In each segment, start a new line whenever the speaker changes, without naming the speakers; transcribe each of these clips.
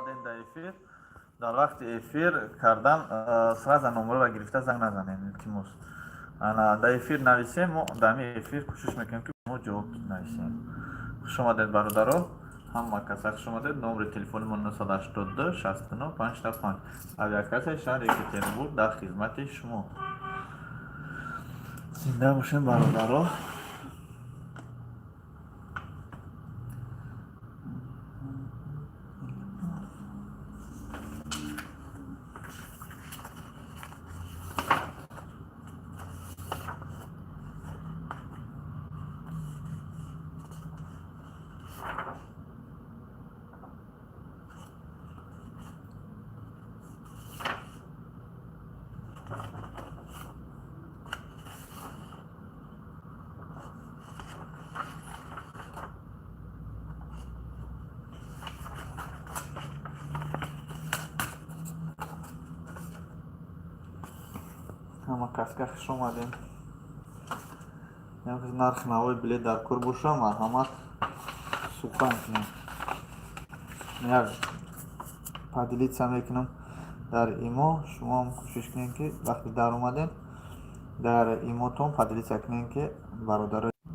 Омадем дар эфир. Дар вақти эфир кардан сразу номерро гирифта занг назанем, илтимос. Ана дар эфир нависем, мо дар ҳамин эфир кӯшиш мекунем, ки мо ҷавоб нависем. Хуш омадед, бародаро, ҳама каса хуш омадед. Номери телефони мо 982 69 55. Авиакассаи шаҳри Екатеринбург дар хизмати шумо. Зинда бошем, бародаро. Ҳама каска хуш омадем. Нархи навои билет дар кор боша, марҳамат, сухан кунем. Як поделиться мекунам дар имо, шумоам кӯшиш кунем, ки вақте даромадем, дар имотон поделиться кунем, ки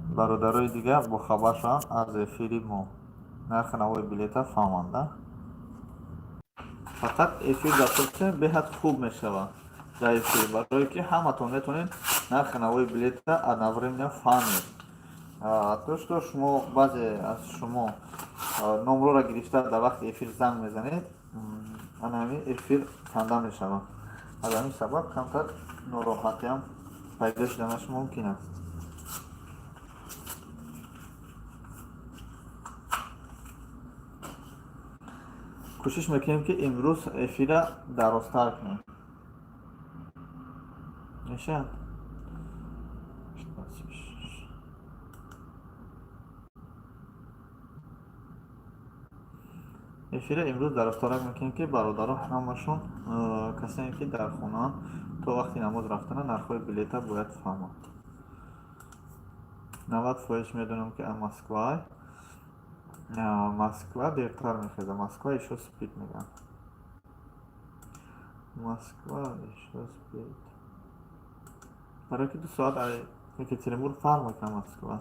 бародарои дигар бохабар шаванд аз эфири мо, нархи навои билета фаҳманд. Фақат эфир дар беҳад хуб мешавад дар эфир, барое ки ҳаматон метавонед нархи навои билета одновременно фаҳмед. То что шумо, баъзе аз шумо номрора гирифта дар вақти эфир занг мезанед, ана ҳамин эфир канда мешавад. Аз ҳамин сабаб камтар нороҳатиам пайдо шуданаш мумкин аст. Кӯшиш мекунем, ки имрӯз эфира дарозтар кунем. Мешавад? Эфира имрӯз дарозтарак мекунем, ки бародарон ҳамашон, касоне ки дар хонаанд, то вақти намоз рафтана нархҳои билета бояд фаҳманд. 90% медонам, ки Москва, Москва дертар мехеза. Москва ещё спит, мегӯям, Москва ещё спит, барое ки 2 соат Екатеринбург фарқ мекунад Москва.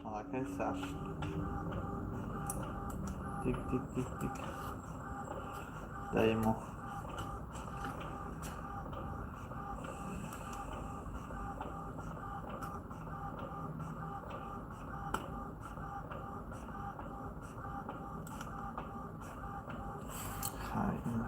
Аллакай сар шуд. Тик, тик, тик, тик. Даимо. Хай, ин.